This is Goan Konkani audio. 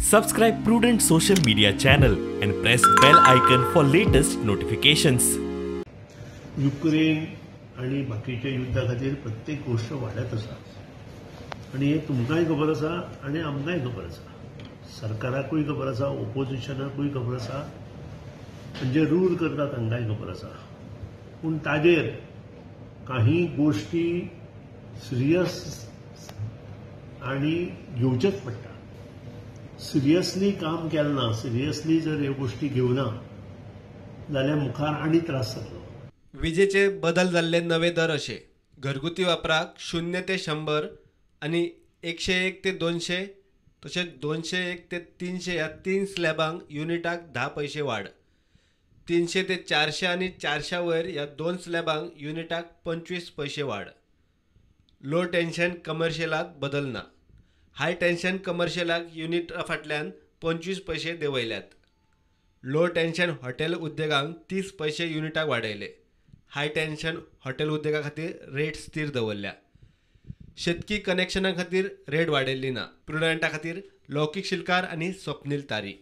Subscribe Prudent social media channel and press bell icon for latest notifications. Ukraine आनी बाकीच्या युद्धा खातीर प्रत्येक गोश्ट वाडत आसा आनी हें तुमकांय खबर आसा आनी आमकांय खबर आसा, सरकाराकूय खबर आसा, ओपोजिशनाकूय खबर आसा, म्हणजे रूल करता तांकांय खबर आसा. पूण ताजेर काही गोश्टी सिरियस आनी घेवचेच पडटा. सिरियसली काम केलें ना, सिरियसली जर ह्यो गोश्टी घेवना जाल्यार मुखार आनी त्रास जातलो. विजेचे बदल जाल्ले नवे दर अशे: घरगुती वापराक 0 ते 100 आनी 101 ते 200 तशेंच 201 ते 300 ह्या 3 स्लॅबांक युनिटाक 10 पयशे वाड, 300 ते 400 आनी 400 वयर ह्या 2 स्लॅबांक युनिटाक 25 पयशे वाड. लो टेन्शन कमर्शियलाक बदल ना, हाय टेन्शन कमर्शियलाक युनिटा फाटल्यान 25 पयशे देंवयल्यात. लो टेन्शन हॉटेल उद्देगांक 30 पयशे युनिटाक वाडयले. हाय टेन्शन हॉटेल उद्देगा खातीर रेट स्थिर दवरल्या. शेतकी कनेक्शना खातीर रेट वाडयल्ली ना. प्रुडंटा खातीर लौकीक शिलकार आनी स्वप्नील तारी.